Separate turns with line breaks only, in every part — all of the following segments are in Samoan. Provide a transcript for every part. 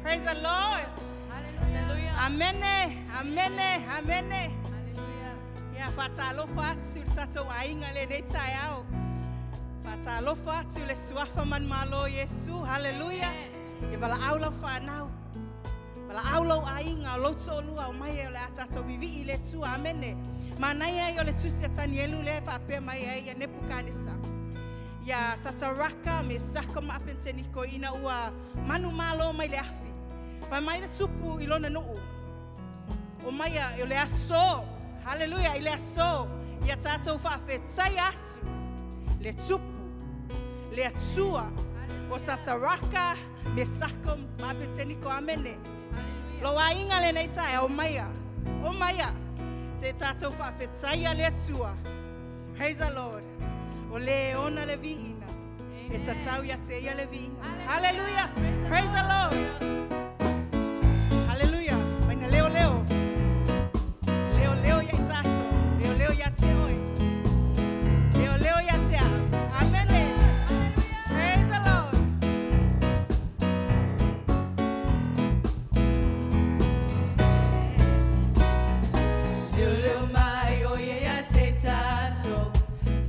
Praise the Lord.
Hallelujah.
Amene, amene, amene.
Hallelujah.
Ia faatalofa atu i le tatou aiga lenei taeao. Faatalofa atu i le suafa manumalo o Iesu. Haleluia. Ia valaau lau fanau. Valaau lou aiga, o lou toalua, omai e o le a tatou vivii i le Atua. Amene. Manaia ia o le tusi a Tanielu lea e faapea mai ai ia Nepukanesa ia Sataraka, Mesaka ma Apeteniko ina ua manumalo mai le afi. Fai mai le tupu i lona nuu, omaia o le aso, haleluia, i le aso ia tatou faafetaia atu le tupu, le Atua o Sataraka, Mesaka ma Apeteniko. Amene. Lou aiga lenei taeao, omaia, omaia, se tatou faafetaia le Atua. Praise the Lord. O le ona le viiga. E tatau ia te ia le viiga. Hallelujah. Praise the Lord. Hallelujah. Mai na leo leo. Leo leo ia i tatou. Leo leo ia te oe. Leo leo ia te au. Amene. Praise the Lord.
Leo leo mai o ia ia te tatou,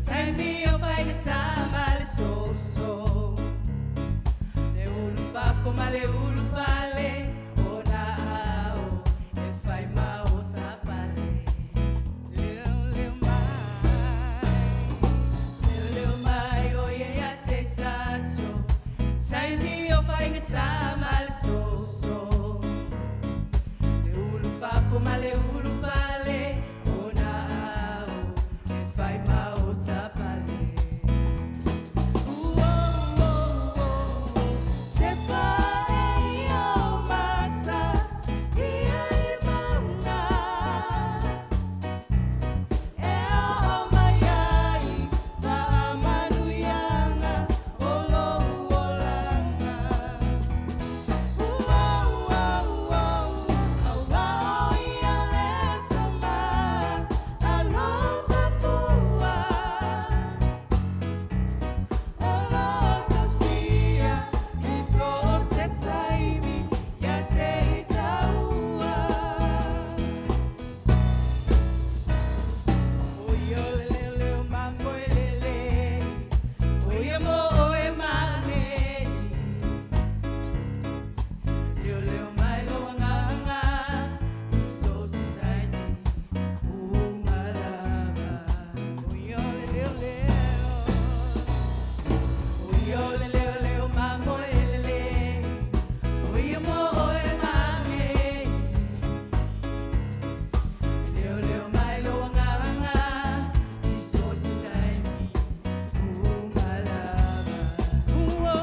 taimi o faigata ma le soso. Le ulu fafo ma le ulu fale, o na ao e fai ma o tapale.
Leo leo mai.
Leo leo mai o ia ia te tatou, taimi o faigata ma le soso. Le ulu fafo ma le ulu fale, o na ao e fai ma o tapale. Uo, te pa e o mata, ia i maunga. E o mai ai, faamanuiaga o lou olaga. Uo, aua o ia le Tama, alofa fua. O lo tausia, i so o se taimi, ia te i taua. O ia o le leo leo mamoe lelei, o ia mo oe maanei. Leo leo mai lo agaga, i so se taimi, umalava.
O ia o le leo leo.
O ia o le leo leo mamoe lelei, o ia mo oe maanei. Leo leo mai lo agaga, i so se taimi, umalava.
Uo,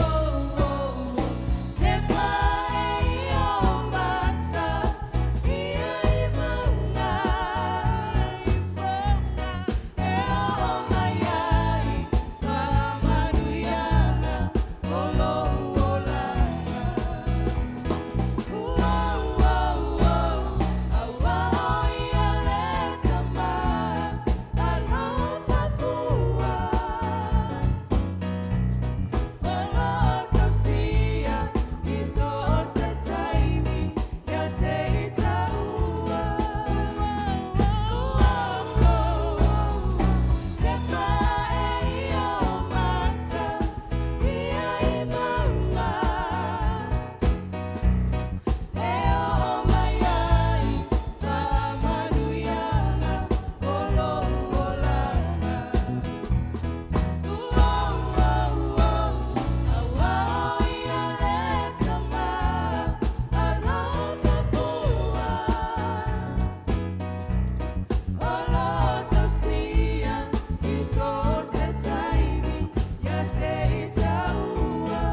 Uo, te pa e o mata, ia i maunga. E o mai ai, faamanuiaga o lou olaga. Uo, aua o ia le Tama, alofa fua. O lo tausia, i so o se taimi, ia te i taua. Uo, te pa e o mata, ia i maunga. E o mai ai, faamanuiaga o lou olaga. Uo, aua o ia le Tama, alofa fua. O lo tausia, i so o se taimi, ia te i taua.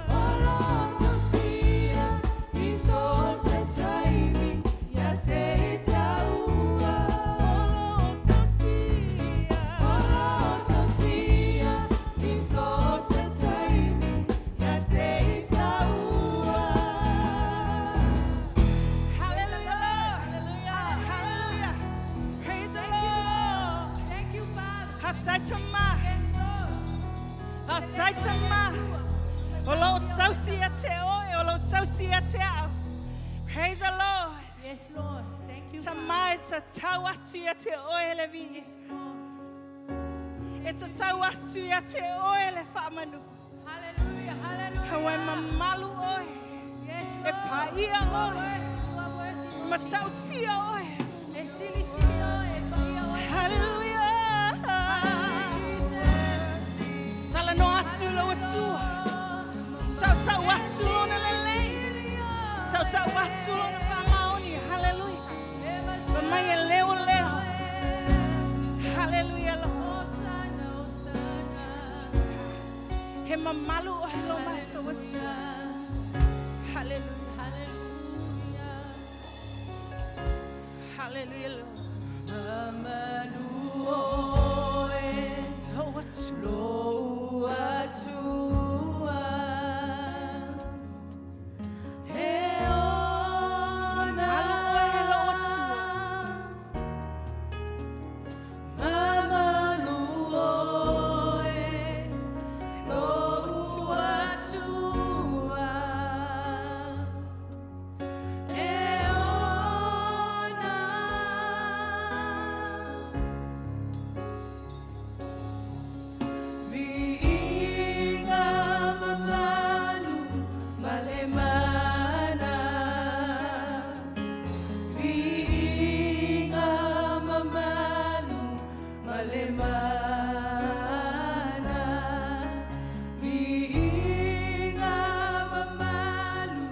O lo tausia, i so o se taimi, ia te i taua. O lo tausia, i so o se taimi, ia te i taua.
Hallelujah, Lord.
Hallelujah.
Hallelujah. Praise the Lord.
Thank you, Father.
Hapsai tama.
Yes, Lord.
Faafetai Tama. O lo o tausi ia te oe, o lo o tausi ia te au. Praise the Lord.
Yes, Lord. Thank you.
Tama e tatau atu ia te oe le viiga.
Yes, Lord.
E tatau atu ia te oe le faamanu.
Hallelujah. Hallelujah.
Ua e mamalu oe.
Yes,
E
Lord.
paia
You are
oe.
worthy. You are worthy,
E
Lord.
matautia oe.
E silisili oe, e paia oe.
Hallelujah.
Jesus.
Talanoa atu i lou Atua. Tautau atu lona lelei. Tautau atu lona faamaoni. Hallelujah. Fai mai e leo leo. Hallelujah, Lord.
Hosanna, Hosanna.
He mamalu oe lo matou Atua. Hallelujah.
Hallelujah.
Hallelujah, Lord.
Mamalu oe,
Lou Atua.
lou Atua. E ona.
Mamalu oe, lou Atua.
Mamalu oe, lou Atua. E ona. Viiga mamalu malemana. Viiga mamalu malemana. Viiga mamalu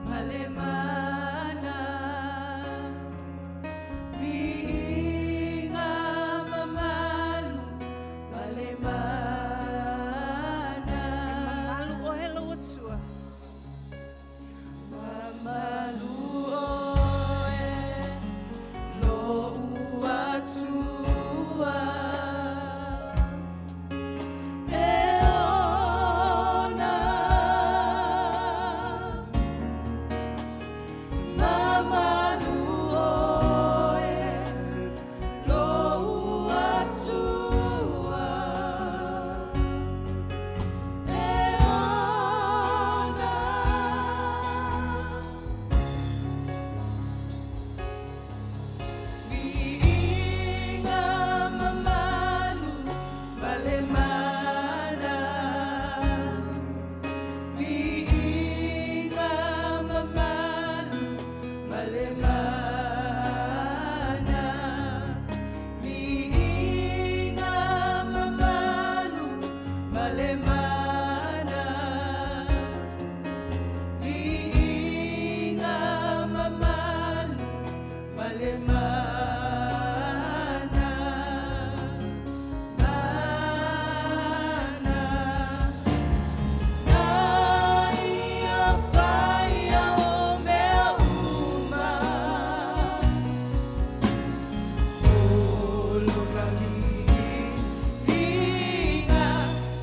malemana. Viiga mamalu malemana.
Mamalu oe lou Atua.
Mamalu oe, lou Atua. E ona. Mamalu oe, lou Atua. E ona. Viiga mamalu malemana. Viiga mamalu malemana. Viiga mamalu malemana. Viiga mamalu malemana. Mana. Na ia faia o mea uma. O lona viiga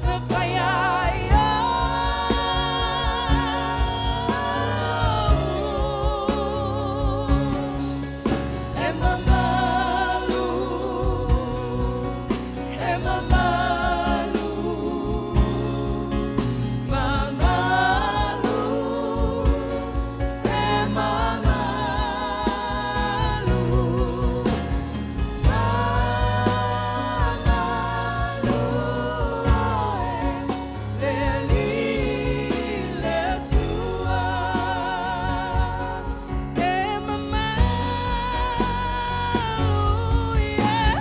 na faia ai au. E mamalu, e mamalu, mamalu, e mamalu, mamalu oe, le Alii le Atua.
E mamalu, yeah.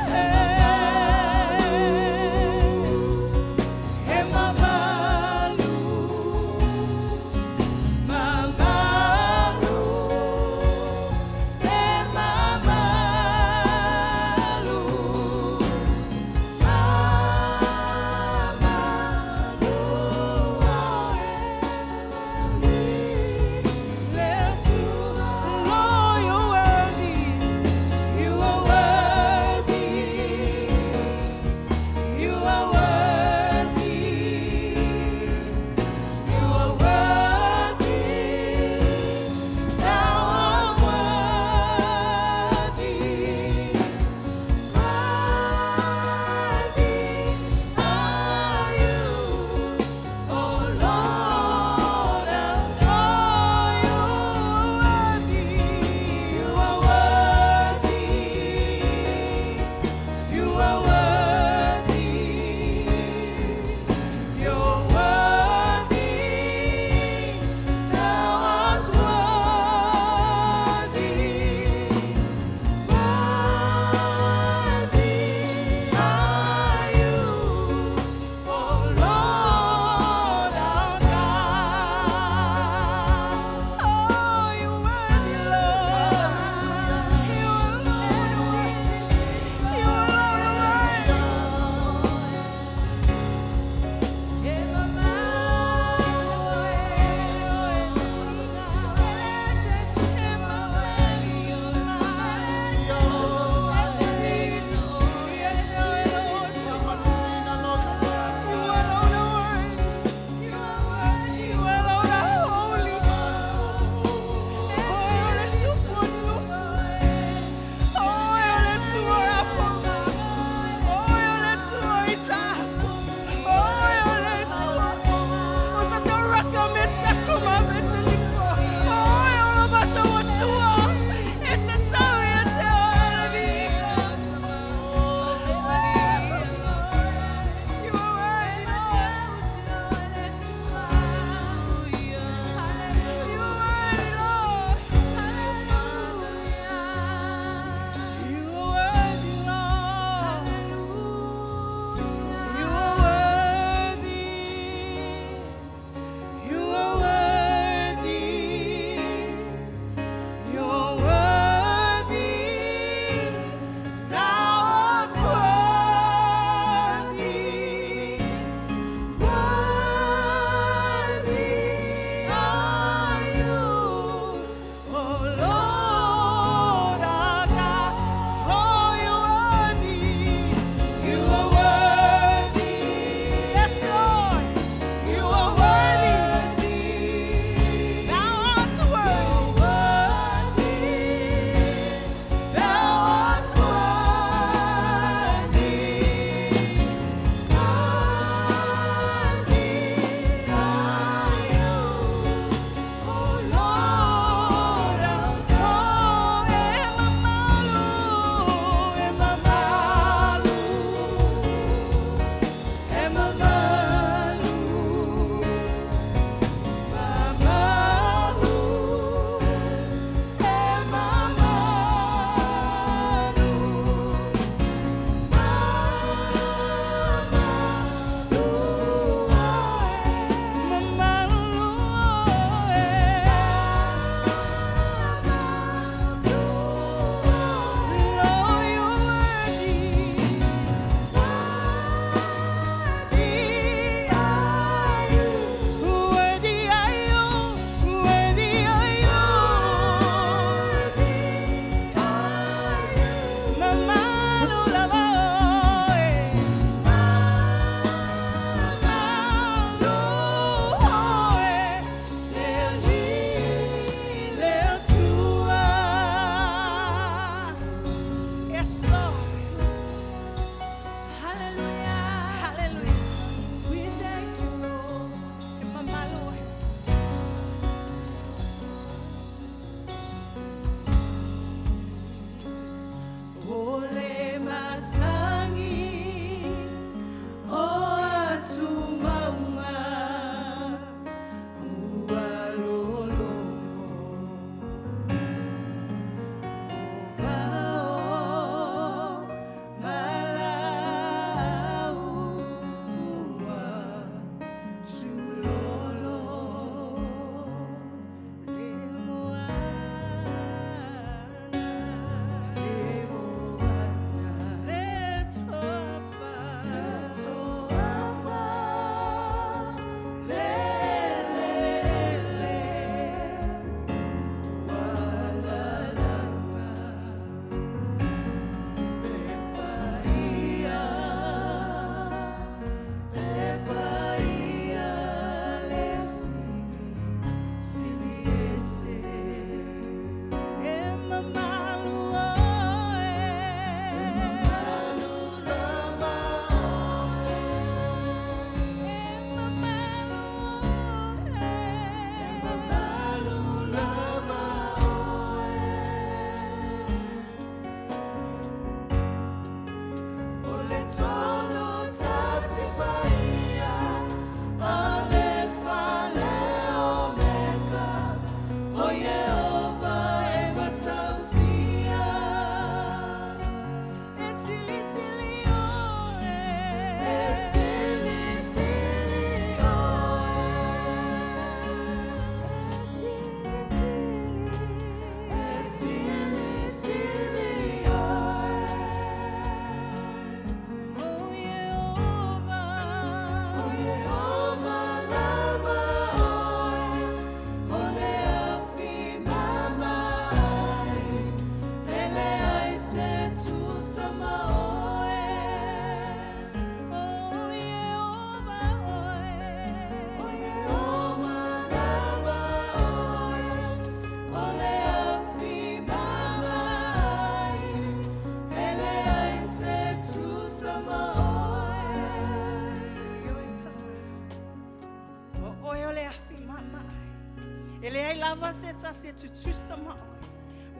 E leai lava se tasi e tutusa ma oe.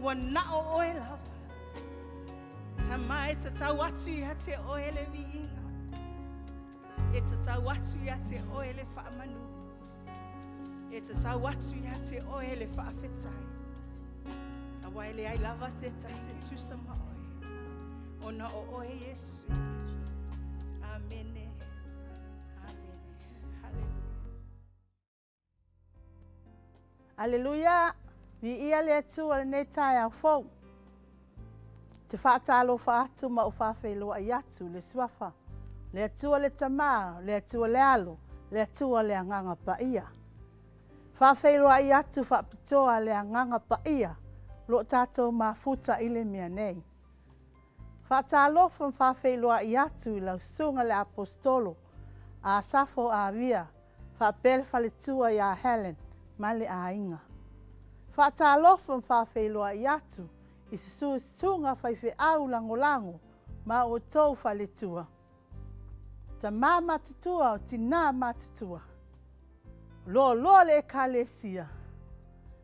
Ua na o oe lava. Tama e tatau atu ia te oe le viiga. E tatau atu ia te oe le faamanu. E tatau atu ia te oe le faafetai. Aua e leai lava se tasi e tusa ma oe. Ona o oe Iesu. Amene. Amene. Haleluia.
Aleluia! Viia le Atua i lenei taeao fou. Ou te faatalofa atu ma ou faafeiloai atu i le Suafa, le Atua le Tama, le Atua le Alo, le Atua le Agaga Paia. Faafeiloai atu faapitoa le Agaga Paia o lo o tatou mafuta i le mea nei. Faatalofa ma faafeiloai atu i lau Susuga i le Aposetolo Asafo Avia faapea le faletua ia Helen ma le aiga. Faatalofa ma faafeiloai atu i susu susuga faifeau lagolago ma outou faletua. Tama matutua o tina matutua. Loaloa le ekalesia,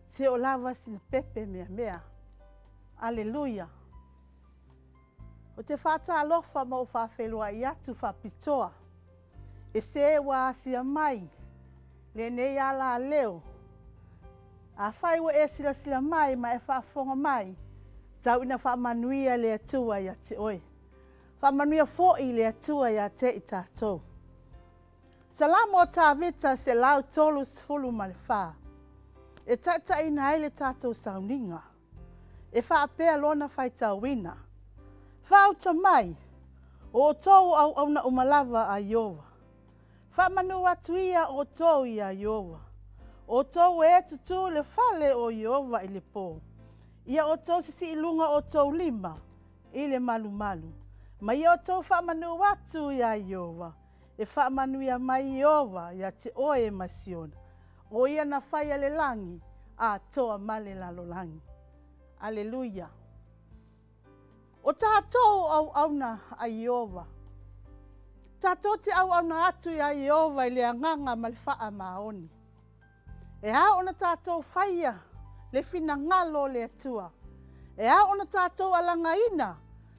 se o lava sina pepe meamea. Aleluia! Ou te faatalofa ma ou faafeiloai atu faapitoa e se ua asia mai lenei alaleo. Afai ua e silasila mai ma e faafofoga mai, tau ina faamanuia le Atua ia te oe. Faamanuia foi le Atua ia te i tatou. Salamo o Tavita 134 e taitaiina ai le tatou sauniga. E faapea lona faitauina, Faauta mai, o outou o auauna uma lava a Ieova. Faamanu atu ia outou iā Ieova. O outou e tutū i le fale o Ieova i le pō. Ia outou sisii i luga outou lima i le malumalu, ma ia outou faamanu atu iā Ieova. E faamanuia mai Ieova ia te oe mai Siona, o ia na faia le lagi atoa ma le lalolagi. Aleluia! O tatou o auauna a Ieova. Tatou te auauna atu iā Ieova i le agaga ma le faamaoni. E ao ona tatou faia le finagalo o le Atua. E ao ona tatou alagaina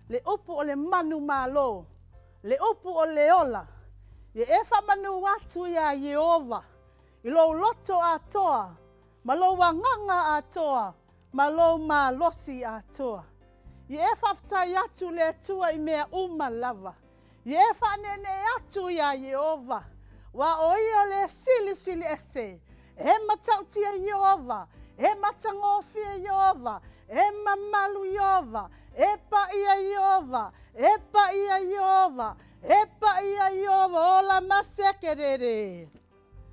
le upu o le manumalo, le upu o le ola. Ia e faamanu atu iā Ieova i lou loto atoa ma lou agaga atoa ma lou malosi atoa. Ia e faafetai atu i le Atua i mea uma lava. Ia e faaneenee atu iā Ieova, aua o Ia o le Silisili Ese. E matautia Ieova, e matagofie Ieova, e mamalu Ieova, e paia Ieova, e paia Ieova, e paia Ieova, ola masekerere.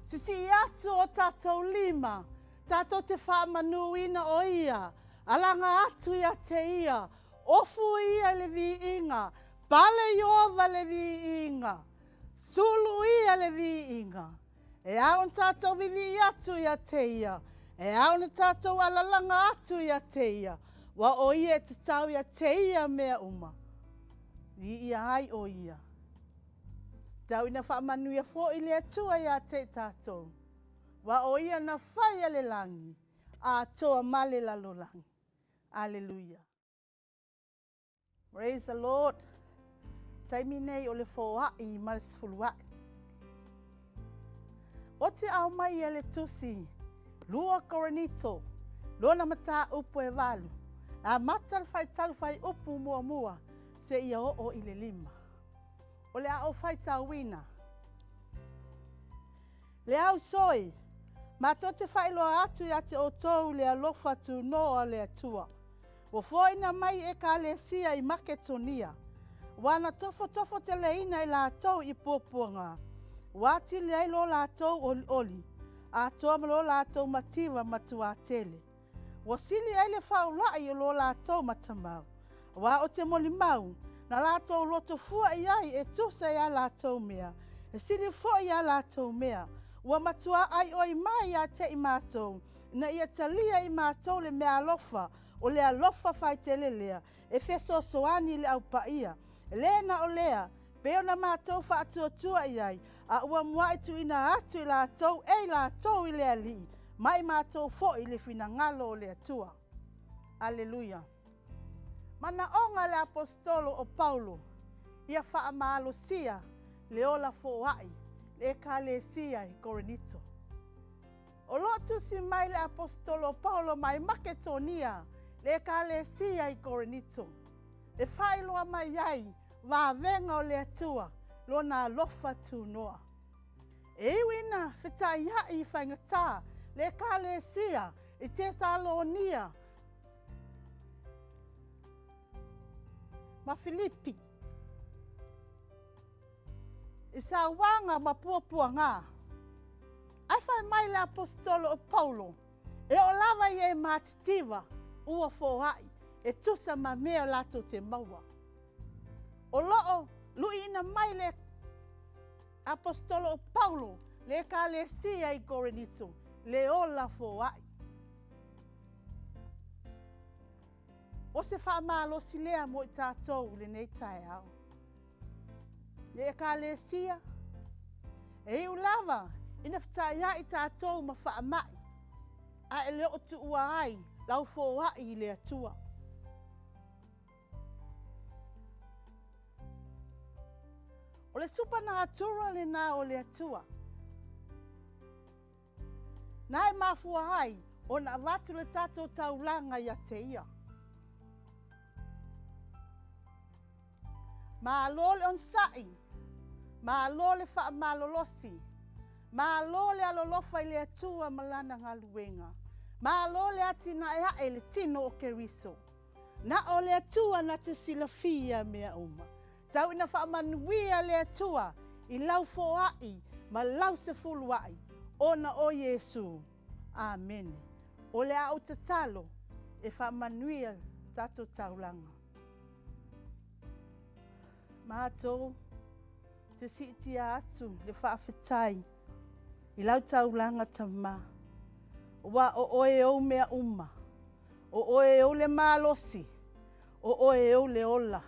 Sisii atu o tatou lima, tatou te faamanuina o Ia, alaga atu ia te Ia, ofu Ia i le viiga, pale Ieova le viiga, sulu Ia le viiga. E ao ona tatou vivii atu ia te Ia, e ao ona tatou alalaga atu ia te Ia, aua o Ia e tatau ia te Ia mea uma. Viia ai o Ia. Tau ina faamanuia foi le Atua ia te i tatou, aua o Ia na faia le lagi, atoa ma le lalolagi. Aleluia. Praise the Lord. Taimi nei o le foai ma le sefuluai. O te ao mai e le tusi 2 Korinito, lona mataupu e 8, amata le faitau fuaiupu muamua seia oo i le 5. O le a ou faitauina. Le au soi, matou te faailoa atu ia te outou le alofa tunoa o le Atua, ua foaiina mai i ekalesia i Maketonia, aua na tofotofo teleina e latou i puapuaga, ua atili ai lo latou olioli, atoa ma lo latou mativa matuā tele. Ua sili ai le faaulai o lo latou matamau, aua o te molimau na latou loto fua i ai e tusa i a latou mea, e sili foi a latou mea, ua matuā aioi mai ia te i matou, ina ia talia e i matou le meaalofa, o le alofa faitele lea, e fesoasoani i le Au Paia. E le na o lea, pei ona matou faatuatua i ai, a ua muai tuuina atu i latou e i latou i le Alii, ma i matou foi le finagalo o le Atua. Aleluia! Manaoga le Aposetolo o Paulo ia faamalosia le ola foai le Ekalesia i Korinito. O lo o tusi mai le Aposetolo o Paulo mai Maketonia le Ekalesia i Korinito, e faailoa mai ai vavega o le Atua lona alofa tunoa. E iu ina fetaiai i faigata le Ekalesia i Tesalonia ma Filipi i sauaga ma puapuaga. Ae fai mai le Aposetolo o Paulo, e oo lava i e matitiva ua foai e tusa ma mea latou te maua. O lo o luiina mai le Aposetolo o Paulo le Ekalesia i Korinito le ola foai. O se faamalosi lea mo i tatou i lenei taeao. Le Ekalesia, e iu lava ina fetaiai tatou ma faamai, ae le o tuua ai lau foai i le Atua. O le supernatural lena o le Atua. Na e mafua ai ona avatu le tatou taulaga ia te Ia. Malo le onosai, malo le faamalolosi, malo le alolofa i le Atua ma Lana galuega, malo le atinae ae i le tino o Keriso. Na o le Atua na te silafia mea uma. Tau ina faamanuia le Atua i lau foai ma lau sefuluai ona o Iesu. Amene. O le a ou tatalo e faamanuia le tatou taulaga. Matou te siitia atu le faafetai i lau taulaga Tama, aua o oe e ou mea uma, o oe e ou le malosi, o oe e ou le ola.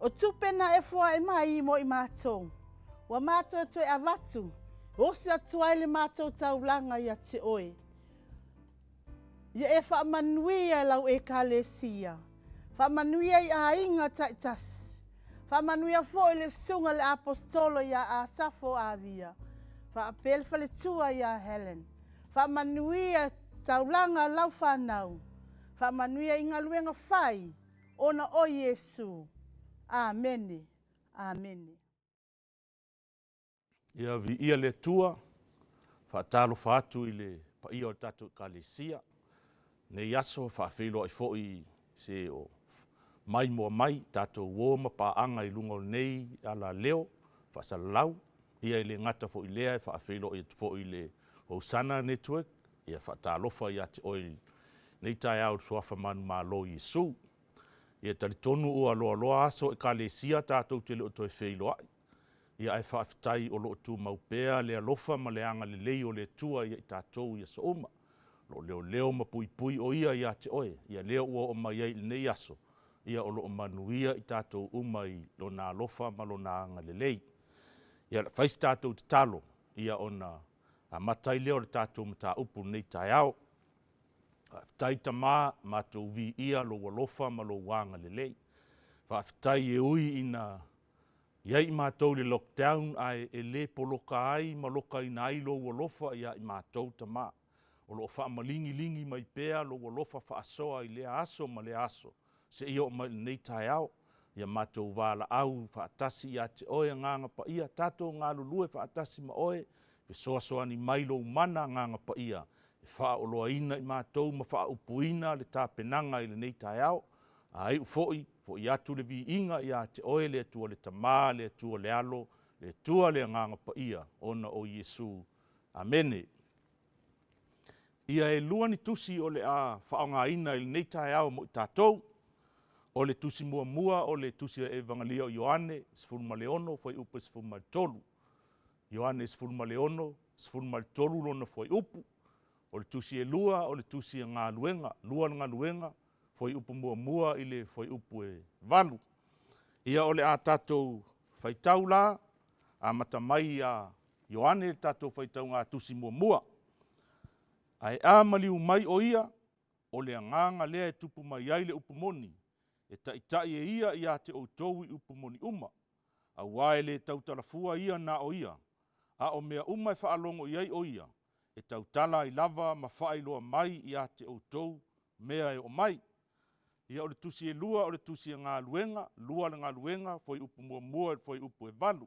O tupe na e foai mai mo i matou, ua matou toe avatu, e osi atu ai le matou taulaga ia te oe. Ia e faamanuia lau Ekalesia, faamanuia i aiga taitasi, faamanuia foi le susuga i le Aposetolo ia Asafo Avia, faapea le faletua ia Helen, faamanuia taulaga a lau fanau, faamanuia i galuega fai, ona o Iesu. Amene. Amene.
Ia viia le Atua, faatalofa atu i le paia o le tatou Ekalesia. Nei aso faafeiloai foi i se o maimoa mai, tatou uo ma paaga i luga o lenei alaleo faasalalau. Ia e le gata foi i lea, e faafeiloai atu foi i le Hosanna Network, ia faatalofa ia te oe i lenei taeao i le suafa manumalo o Iesu. Ia e talitonu ua loaloa aso o Ekalesia tatou te le o toe feiloai, ia ae faafetai o lo o tumau pea le alofa ma le agalelei o le Atua ia i tatou i aso uma. O lo o leoleo ma puipui o Ia ia te oe, ia lea ua oo mai ai i lenei aso, ia o lo o manuia i tatou uma i Lona alofa ma Lona agalelei. Ia o le a fai se tatou tatalo, ia ona amata ai lea o le tatou mataupu i lenei taeao. Faafetai Tama, matou viia lou alofa ma lou agalelei. Faafetai e ui ina i ai i matou i le lockdown ae e le poloka ai ma lokaina ai lou alofa ia i matou Tama. O lo o faamaligiligi mai pea lou alofa faasoa i lea aso ma lea aso seia oo mai i lenei taeao. Ia matou valaau faatasi ia te oe Agaga Paia, tatou galulue faatasi ma oe, fesoasoani mai lou mana Agaga Paia e faaoloaina i matou ma faaupuina le tapenaga i lenei taeao. A iu foi, foi atu le viiga ia te oe le Atua le Tama, le Atua le Alo, le Atua le Agaga Paia, ona o Iesu. Amene. Ia e lua ni tusi o le a faaaogaina i lenei taeao mo i tatou. O le tusi muamua o le tusi a le Evagelia o Ioane 16 fuaiupu e 13. Ioane 16, 13 lona fuaiupu. O le tusi e lua o le tusi a Galuega, lua le Galuega, fuaiupu muamua i le fuaiupu e 8. Ia o le a tatou faitau la, amata mai ia Ioane le tatou faitauga tusi muamua. Ae a maliu mai o ia, o le agaga lea e tupu mai ai le upu moni, e taitai e ia ia te outou i upu moni uma, auā e le tautala fua ia na o ia, a o mea uma e faalogo i ai o ia, e tautala ai lava ma faailoa mai ia te outou mea e oo mai. Ia o le tusi e lua o le tusi a Galuega, 2 le Galuega, fuaiupu 1 i le fuaiupu e 8.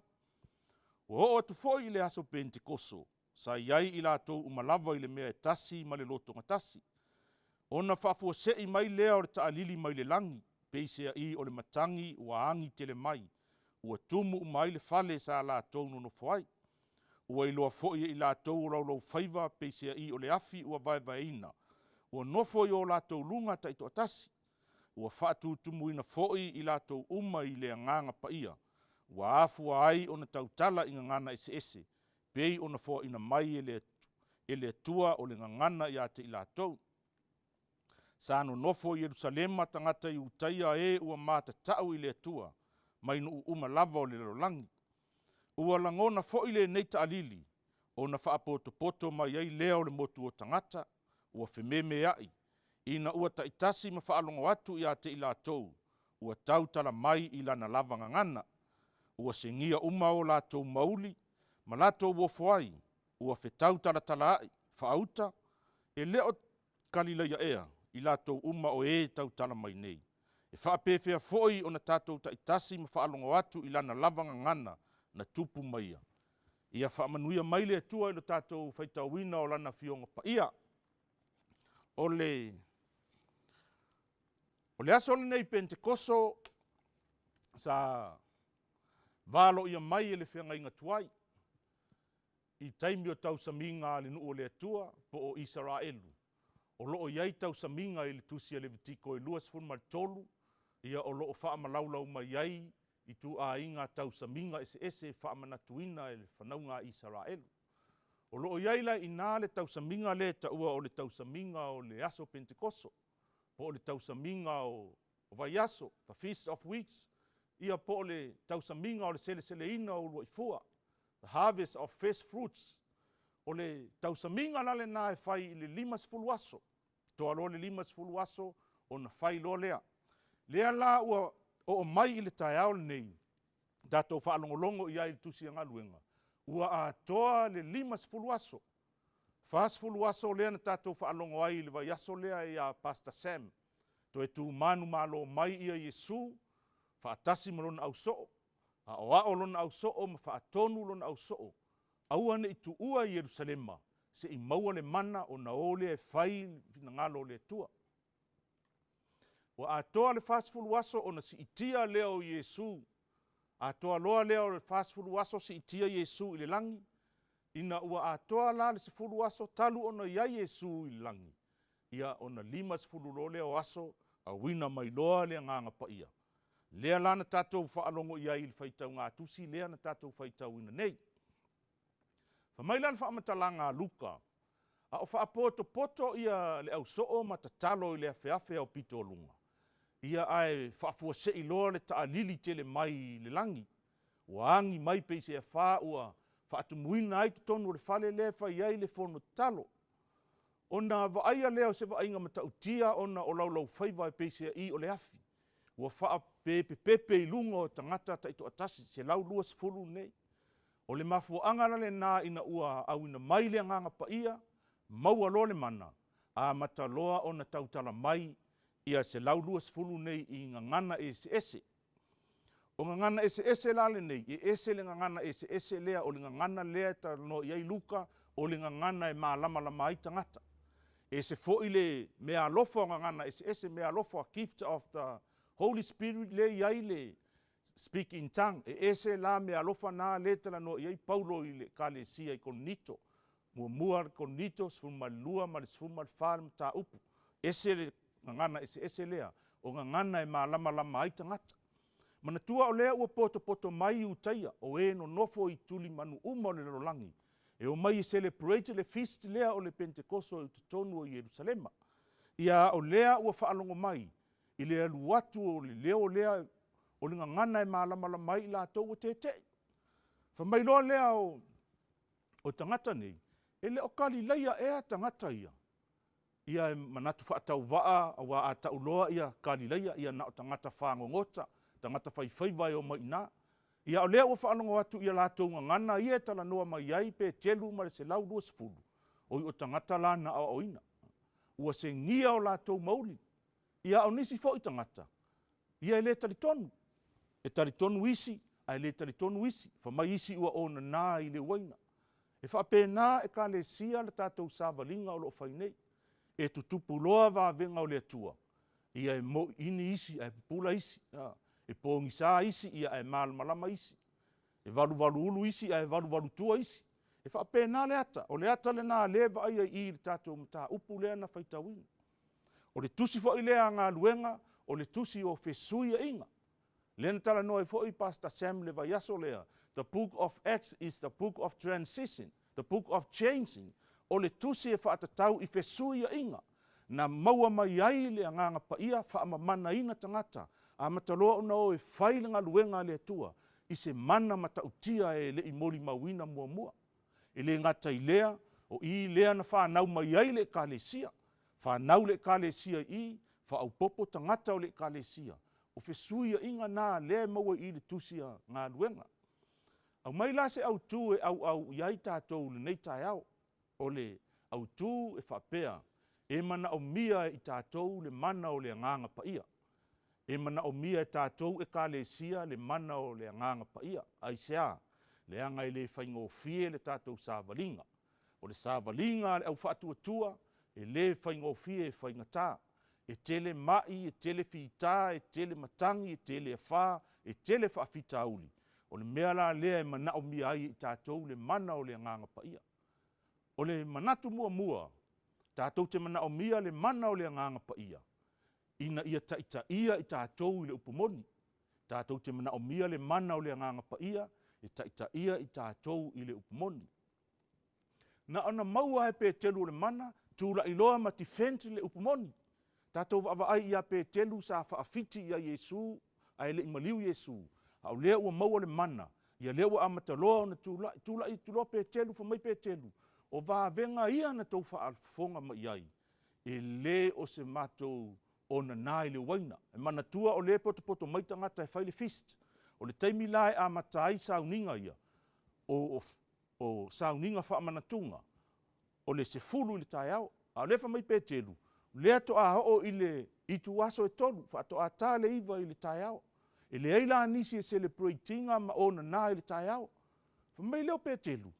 Ua oo atu foi i le aso Penetekoso, sa i ai i latou uma lava i le mea e tasi ma le lotogatasi. Ona faafuasei mai lea o le taalili mai le lagi, peiseai o le matagi ua agi tele mai, ua tumu uma ai le fale sa latou nonofo ai. Ua iloa foi e i latou o laulaufaiva peiseai o le afi ua vaevaeina, ua nofo i o latou luga taitoatasi. Ua faatutumuina foi i latou uma i le Agaga Paia, ua afua ai ona tautala i gagana eseese, pei ona foaina mai e le Atua o le gagana ia te i latou. Sa nonofo i Ierusalema tagata Iutaia e ua matatau i le Atua, mai nuu uma lava o le lalolagi. Ua lagona foi lenei taalili, ona faapotopoto mai ai lea o le motu o tagata, ua fememeai, ina ua taitasi ma faalogo atu ia te i latou, ua tautala mai i lana lava gagana. Ua segia uma o latou mauli ma latou ofo ai, ua fetautalatalaai, faauta, e le o Kalilaia ea i latou uma o e tautala mai nei? E faapefea foi ona tatou taitasi ma faalogo atu i lana lava gagana na tupu maia? Ia faamanuia mai le Atua i lo tatou faitauina o Lana Afioga Paia. O le O le aso lenei Penetekoso sa valoia mai e le feagaiga tuai i taimi o tausamiga a le nuu o le Atua po o Isaraelu, o lo o i ai tausamiga i le tusi a Levitiko e 23, ia o lo o faamalaulau mai ai ituaiga tausamiga eseese e faamanatuina e le fanauga a Isaraelu. O lo o i ai la i ina le tausamiga lea e taua o le tausamiga o le aso Penetekoso, po o le tausamiga o vaiaso, the Feast of Weeks, ia po o le tausamiga o le seleseleina o uluai fua, the harvest of first fruits. O le tausamiga la lena e fai i le 50 aso, toa loa le 50 aso ona fai loa lea. Lea la ua oo mai i le taeao lenei, tatou faalogologo i ai i le Tusi a Galuega, ua atoa le 50 aso. 40 aso lea na tatou faalogo ai i le vaiaso lea ia Pastor Sam, toe tu manumalo mai ia Iesu faatasi ma lona ausoo, aoao lona ausoo ma faatonu lona ausoo, aua ne i tuua Ierusalema se i maua le mana ona o lea e fai le finagalo o le Atua. Ua atoa le 40 aso ona siitia lea o Iesu, atoa loa lea o le 40 aso siitia Iesu i le lagi, ina ua atoa la le 10 aso talu ona i ai Iesu i le lagi, ia ona 50 loa lea o aso auina mai loa le Agaga Paia. Lea la na tatou faalogo i ai i le faitaugatusi lea na tatou faitauina nei. Fai mai la le faamatalaga a Luka, a o faapotopoto ia le ausoo ma tatalo i le afeafe aupito o luga, ia ae faafuasei loa le taalili tele mai i le lagi, ua agi mai pei se afa ua faatumuina ai totonu o le fale lea e fai ai le fono tatalo. Ona vaaia lea o se vaaiga matautia ona o laulaufaiva e peiseai o le afi, ua faapepepepe i luga o tagata taitoatasi, 120 nei. O le mafuaaga la lena ina ua auina mai le Agaga Paia, maua loa le mana, amata loa ona tautala mai ia 120 nei i gagana eseese. O gagana eseese la lenei, e ese le gagana eseese lea, o le gagana lea e talanoa i ai Luka, o le gagana e malamalama ai tagata. E ese foi le meaalofa o gagana eseese, meaalofa, gift of the Holy Spirit lea e i ai le speak in tongue. E ese la meaalofa na lea e talanoa i ai Paulo i le Ekalesia i Korinito. Muamua Korinito 12 ma le 14 le mataupu. Ese le gagana eseese lea, o gagana e malamalama ai tagata. Manatua o lea ua potopoto mai Iutaia, o e nonofo i tulimanu uma o le lalolagi, e omai e celebrate le feast lea o le Penetekoso i totonu o Ierusalema. Ia a o lea ua faalogo mai i le alu atu o le leo lea o le gagana e malamalama ai i latou ua tete'i. Fai mai loa lea o tagata nei, e le o Kalilaia ea tagata ia? Ia e manatu faatauvaa aua a tau loa ia Kalilaia, ia na o tagata fagogota, tagata faifaiva e omai i ina. Ia o lea ua faalogo atu i a latou gagana ia e talanoa mai ai Petelu ma le 120, oi o tagata la na aoaoina. Ua segia o latou mauli. Ia a o nisi foi tagata, ia e le talitonu. E talitonu isi ae le talitonu isi. Fai mai isi ua onana i le uaina. E faapena Ekalesia le tatou savaliga o lo o fai nei. E tutupu loa vavega o le Atua, ia e moiini isi ae pupula isi. E pogisa isi ia ae malamalama isi. E valuvaluulu isi ae valuvalutua isi. E faapena le ata. O le ata lena lea e vaaia i i i le tatou mataupu lea na faitauina. O le tusi foi lea a Galuega, o le tusi o fesuiaiga. Lea na talanoa ai foi Pastor Sam i le vaiaso lea, the book of Acts is the book of transition, the book of changing. O le tusi e faatatau i fesuiaiga na maua mai ai le Agaga Paia faamamanaina tagata, amata loa ona o e fai le galuega a le Atua i se mana matautia e le i molimauina muamua. E le gata i lea, o i lea na fanau mai ai le Ekalesia. Fanau le Ekalesia i i, faaopoopo tagata o le Ekalesia. O fesuiaiga na lea e maua i i le Tusi a Galuega. Aumai la se autu e auau i ai tatou i lenei taeao. O le autu e faapea, e manaomia e i tatou le mana o le Agaga Paia. E manaomia e tatou Ekalesia le mana o le Agaga Paia. Aisea? Leaga e le faigofie le tatou savaliga. O le savaliga a le au faatuatua, e le faigofie e faigata. E tele mai, e tele fita, e tele matagi, e tele afa, e tele faafitauli. O le mea la lea e manaomia ai e i tatou le mana o le Agaga Paia. O le manatu muamua, tatou te manaomia le mana o le Agaga Paia, ina ia taitaia i tatou i le upu moni. Tatou te manaomia le mana o le Agaga Paia e taitaia i tatou i le upu moni. Na ona maua lava e Petelu o le mana, tulai loa ma defend le upu moni. Tatou vaavaai ia Petelu sa faafiti ia Iesu ae le i maliu Iesu, a o lea ua maua le mana, ia lea ua amata loa ona tulai, tulai atu loa Petelu, fai mai Petelu, o vavega ia na tou faafofoga mai i ai, e le o se matou onana i le uaina. E manatua o lea e potopoto mai tagata e fai le feast. O le taimi la e amata ai sauniga ia, o, o, o sauniga faamanatuga, o le 10 i le taeao. A o lea fai mai Petelu, lea toa oo i le ituaso e 3, faatoa ta le 9 i le taeao. E leai la nisi e celebrate ina ma onana i le taeao. Fai mai lea o Petelu,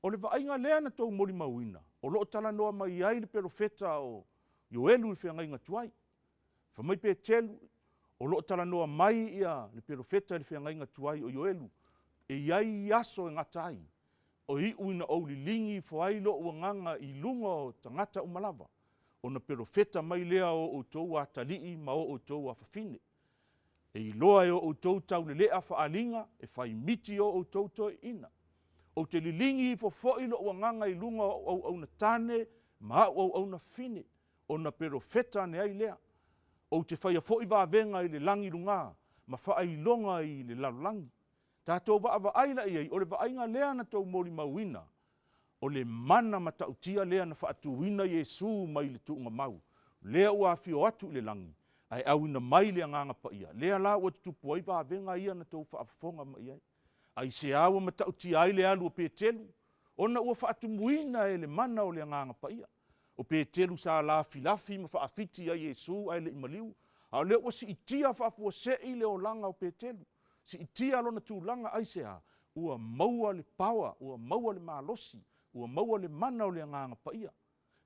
o le vaaiga lea na tou molimauina, o lo o talanoa mai ai le pelofeta o Ioelu i le feagaiga tuai. Fai mai Petelu, o lo o talanoa mai ia le pelofeta i le feagaiga tuai o Ioelu, e i ai aso e gata ai, o iu ina ou liligi ifo ai lou agaga i luga o tagata uma lava, ona pelofeta mai lea o outou atalii ma o outou afafine. E iloa e o outou taulelea faaaliga, e fai miti o outou toeaiina. Ou te liligi ifo foi lou agaga i luga o au auauna tane ma au auauna fafine, ona pelofeta ane ai lea. Ou te faia foi vavega i le lagi luga, ma faailoga i le lalolagi. Tatou vaavaai la i ai, o le vaaiga lea na tou molimauina, o le mana matautia lea na faatuina Iesu mai le tuugamau, lea ua afio atu i le lagi, ae auina mai le Agaga Paia, lea la ua tutupu ai vavega ia na tou faafofoga mai i ai. Aisea ua matautia ai le alu o Petelu? Ona ua faatumuina e le mana o le Agaga Paia. O Petelu sa lafilafi ma faafiti ia Iesu ae le i maliu, a o lea ua siitia faafuasei le olaga o Petelu. Siitia lona tulaga aisea? Ua maua le power, ua maua le malosi, ua maua le mana o le Agaga Paia.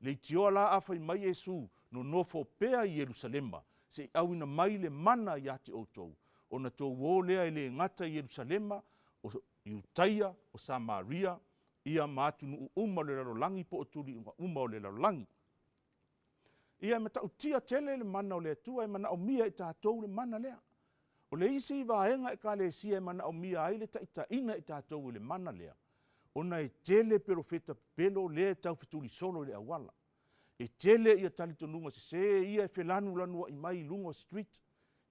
Leitioa la a fai mai Iesu, nonofo pea i Ierusalema, se i auina mai le mana ia te outou, ona tou o lea e le gata i Ierusalema, o Iutaia, o Samaria, ia ma atunuu uma o le lalolagi po o tuliga uma o le lalolagi. Ia e matautia tele le mana o le Atua, e manaomia e tatou le mana lea. O le isi vaega Ekalesia e manaomia ai le taitaiina e tatou i le mana lea, ona e tele pelofeta pepelo lea e taufetulisolo i le auala. E tele ia talitonuga sese ia e felanulanuai mai i luga o street,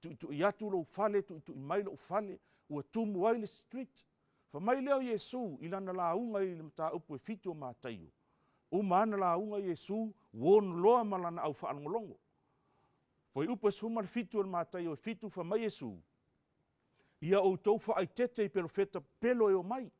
tuitui atu lou fale, tuitui mai lou fale, ua tumu ai le street. Fai mai lea o Iesu i lana lauga i le mataupu e 7 o Mataio. Uma ana lauga Iesu, uo loa ma lana au faalogologo. Fuaiupu e 17 o le Mataio e 7, fai mai Iesu, Ia outou faaeteete i perofeta pepelo e omai,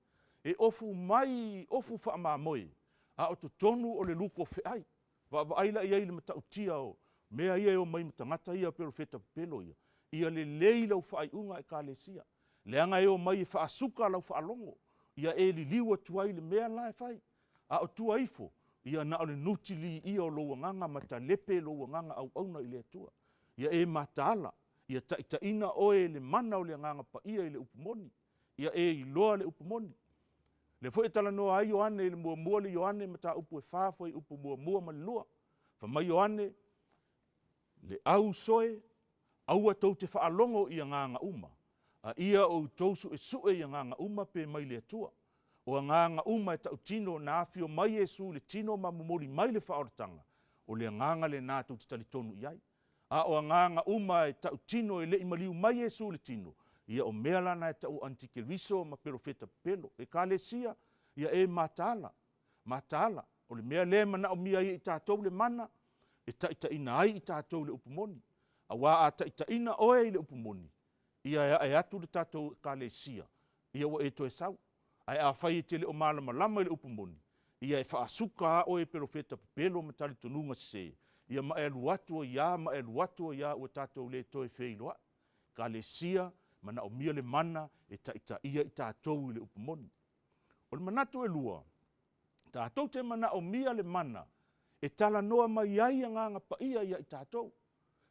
e ofu mai i ofu faamamoe, a o totonu o le luko feai. Vaavaai la i ai i le matautia o mea ia e omai ma tagata ia o perofeta pepelo ia? Ia lelei lau faaiuga Ekalesia, leaga e omai e faasuka lau faalogo, ia e liliu atu ai i le mea la e fai. A o tua ifo, ia na o le nutiliia o lou agaga ma talepe lou agaga auauna i le Atua. Ia e mataala, ia taitaiina oe e le mana o le Agaga Paia i le upu moni. Ia e iloa le upu moni. O lea foi e talanoa ai Ioane i le muamua le Ioane mataupu e 4 fuaiupu 1 ma le 2. Fai mai Ioane, le au soe, aua tou te faalogo i agaga uma, a ia outou suesue i agaga uma pe mai le Atua. O agaga uma e tautino na afio mai Iesu i le tino ma momoli mai le faaolataga, o le agaga lena tou te talitonu i ai. A o agaga uma e tautino e le i maliu mai Iesu i le tino, ia o mea la na e tau o anitikeriso ma perofeta pepelo. Ekalesia, ia e mataala, mataala. O le mea lea e manaomia ai e i tatou le mana, e taitaiina ai i tatou i le upu moni. Aua a taitaiina oe i le upu moni, ia e ae atu le tatou Ekalesia, ia ua e toe sau. Ae afai e te le o malamalama i le upu moni, ia e faasuka lava oe e perofeta pepelo ma talitonuga sese, ia ma e alu atu ai lava ma e alu atu ai lava ua tatou le toe feiloai. Ekalesia, manaomia le mana e taitaia i tatou i le upu moni. O le manatu e lua, tatou te manaomia le mana e talanoa mai ai Agaga Paia ia i tatou.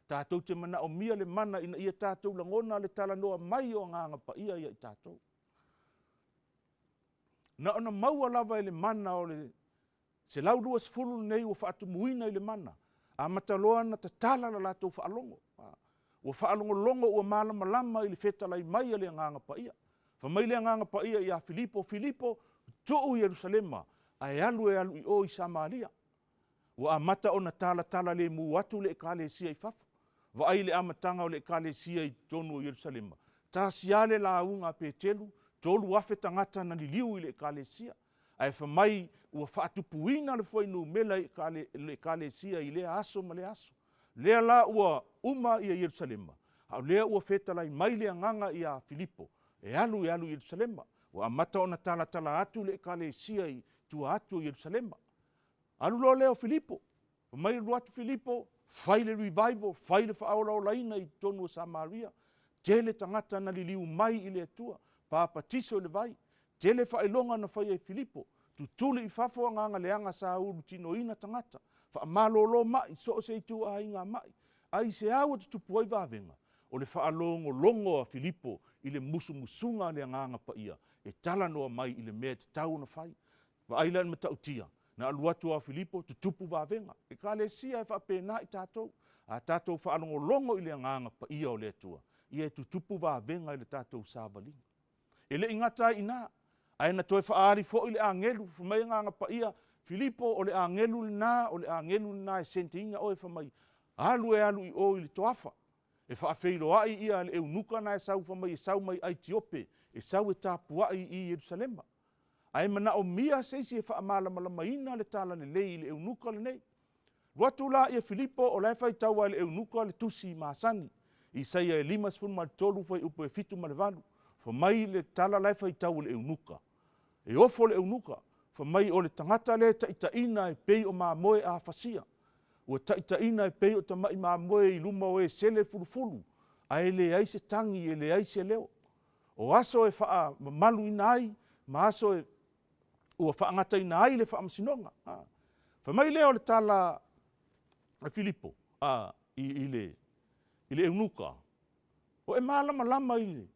Tatou te manaomia le mana ina ia tatou lagona le talanoa mai o Agaga Paia ia i tatou. Na ona maua lava e le mana o le 120 lenei ua faatumuina i le mana, amata loa ona tatala le latou faalogo. Ua faalogologo ua malamalama i le fetalai mai a le Agaga Paia. Fai mai le Agaga Paia ia Filipo, Filipo, tuu Ierusalema, ae alu e alu i o i Samaria. Ua amata ona talatala lemu atu le Ekalesia i fafo. Vaai i le amataga o le Ekalesia i totonu o Ierusalema, tasi lava le lauga a Peteru, 3,000 tagata na liliu i le Ekalesia. Ae fai mai ua faatupuina le fuainumera i le Ekalesia i lea aso ma lea aso. Lea la ua uma ia Ierusalema, a o lea ua fetalai mai le Agaga ia Filipo, e alu e alu i Ierusalema. Ua amata ona talatala atu le Ekalesia i tua atu o Ierusalema. Alu loa lea o Filipo, fai mai alu atu Filipo, fai le revival, fai le faaolaolaina i totonu o Samaria. Tele tagata na liliu mai i le Atua, papatiso i le vai. Tele faailoga na faia e Filipo, tutuli i fafo agaga leaga sa ulutinoina tagata, faamalolo mai so o se ituaiga mai. Aisea ua tutupu ai vavega? O le faalogologo a Filipo i le musumusuga a le Agaga Paia e talanoa mai i le mea e tatau ona fai. Vaai la i le matautia, na alu atu lava o Filipo, tutupu vavega. Ekalesia e faapena i tatou. A tatou faalogologo i le Agaga Paia o le Atua, ia e tutupu vavega i le tatou savaliga. E le i gata ai i ina, ae na toe faaali foi le agelu, fai mai Agaga Paia, Filipo, o le agelu lena, o le agelu lena e send ina oe, fai mai, alu e alu i o i le toafa, e faafeiloai ia le eunuka na e sau, fai mai e sau mai Aitiope, e sau e tapuai i Ierusalema. Ae manaomia se isi e faamalamalamaina le talalelei i le eunuka lenei. Alu atu la Filipo, o la e faitau lava e le eunuka le tusi masani, Isaia e 53 fuaiupu e 7 ma le 8. Fai mai le tala la e faitau e le eunuka. E ofo le eunuka, fai mai o le tagata lea e taitaiina e pei o mamoe a fasia. Ua taitaiina e pei o tamai mamoe i luma o e sele fulufulu, ae leai se tagi, e leai se leo. O aso e faamamaluina ai ma aso e ua faagataina ai le faamasinoga. Fai mai lea o le tala a Filipo i le eunuka, o e malamalama i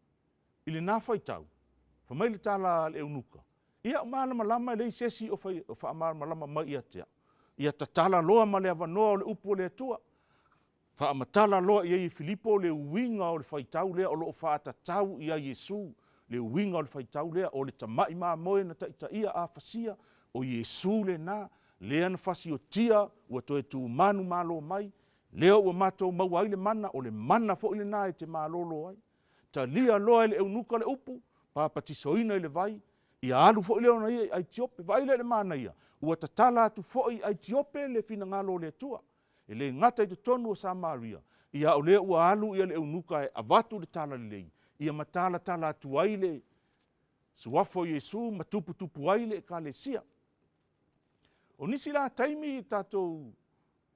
lena faitau? Fai mai le tala a le eunuka, ia o malamalama e leai se isi o faamalamalama mai ia te au. Ia tatala loa ma le avanoa o le upu a le Atua. Faamatala loa i ai e Filipo le uiga o le faitau lea o lo o faatatau ia Iesu, le uiga o le faitau lea, o le tamai mamoe na taitaia afasia, o Iesu lena, lea na fasiotia ua toe tumanu malo mai, lea ua matou maua ai le mana, o le mana foi lena e te malolo ai. Talia loa e le eunuka le upu, papatisoina i le vai, Ia alu foi lea ona ia i Aitiope. Vaai lea i le manaia, ua tatala atu foi i Aitiope le finagalo o le Atua. E le gata i totonu o Samaria, ia a o lea ua alu ia le eunuka e avatu le talalelei, ia ma talatala atu ai le suafa o Iesu ma tuputupu ai le Ekalesia. O nisi la taimi i tatou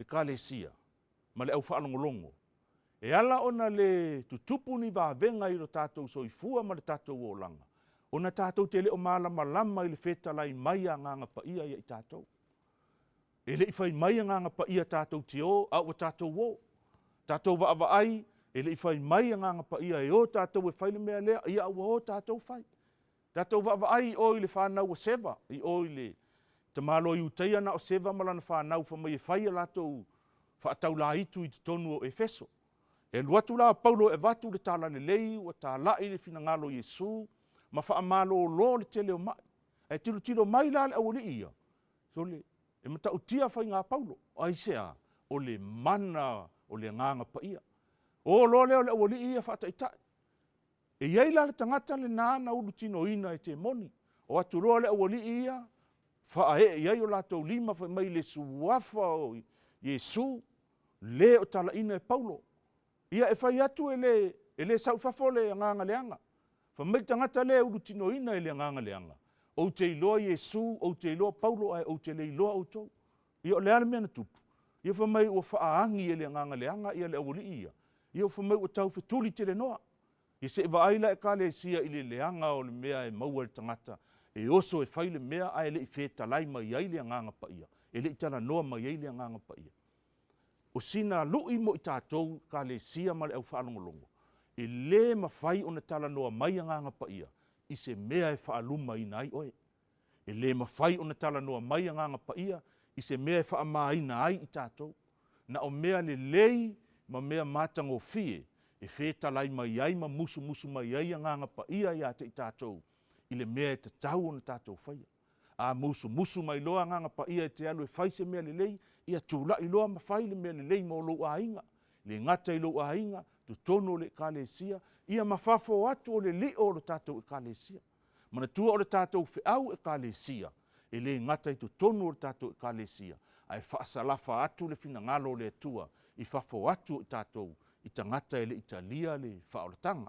Ekalesia ma le au faalogologo, e ala ona le tutupu ni vavega i lo tatou soifua ma le tatou olaga, ona tatou te le o malamalama i le fetalai mai a Agaga Paia ia i tatou. E le i fai mai Agaga Paia tatou te o, a ua tatou o. Tatou vaavaai, e le i fai mai Agaga Paia e o tatou e fai le mea lea, ia a ua o tatou fai. Tatou vaavaai i o i le fanau a Seva, i o i le tamaloa Iutaia na o Seva ma lana fanau fai mai e fai a latou faataulaitu i totonu o Efeso. E alu atu la o Paulo e avatu le talalelei ua talai le finagalo o Iesu ma faamalolo le tele o mai. Ae tilotilo mai la le aualii ia, sole, e matautia faiga a Paulo. Aisea? O le mana o le Agaga Paia. O loa lea o le aualii ia faataitai. E i ai la le tagata lena na ulutinoina e temoni. O atu loa le aualii ia, faaee i ai o latou lima fai mai i le suafa o Iesu, le o talaiina e Paulo. Ia e fai atu e le, e le sau i fafo le agaga leaga. Fai mai le tagata lea e ulutinoina e le agaga leaga, Ou te iloa Iesu, ou te iloa Paulo, ae ou te le iloa outou. Ia o le a le mea na tupu? Ia fai mai ua faaagi e le agaga leaga ia le aualii ia. Ia fai mai ua tau fetuli telenoa. Ia se i vaai la Ekalesia i le leaga o le mea e maua e le tagata e oso e fai le mea ae le i fetalai mai ai le Agaga Paia, e le i talanoa mai ai le Agaga Paia. O sina lui mo i tatou Ekalesia ma le au faalogologo, e le mafai ona talanoa mai Agaga Paia i se mea e faalumaina ai oe. E le mafai ona talanoa mai Agaga Paia i se mea e faamaina ai i tatou. Na o mea lelei ma mea matagofie e fetalai mai ai ma musumusu mai ai Agaga Paia ia te i tatou i le mea e tatau ona tatou faia. A musumusu mai loa Agaga Paia e te alu e fai se mea lelei, ia tulai loa ma fai le mea lelei mo lou aiga, e le gata i lou aiga, totonu o le Ekalesia, ia ma fafo atu o le lio o le tatou Ekalesia. Manatua o le tatou feau Ekalesia, e le gata i totonu o le tatou Ekalesia, ae faasalafa atu le finagalo o le Atua i fafo atu o i tatou i tagata e le i talia le faaolataga.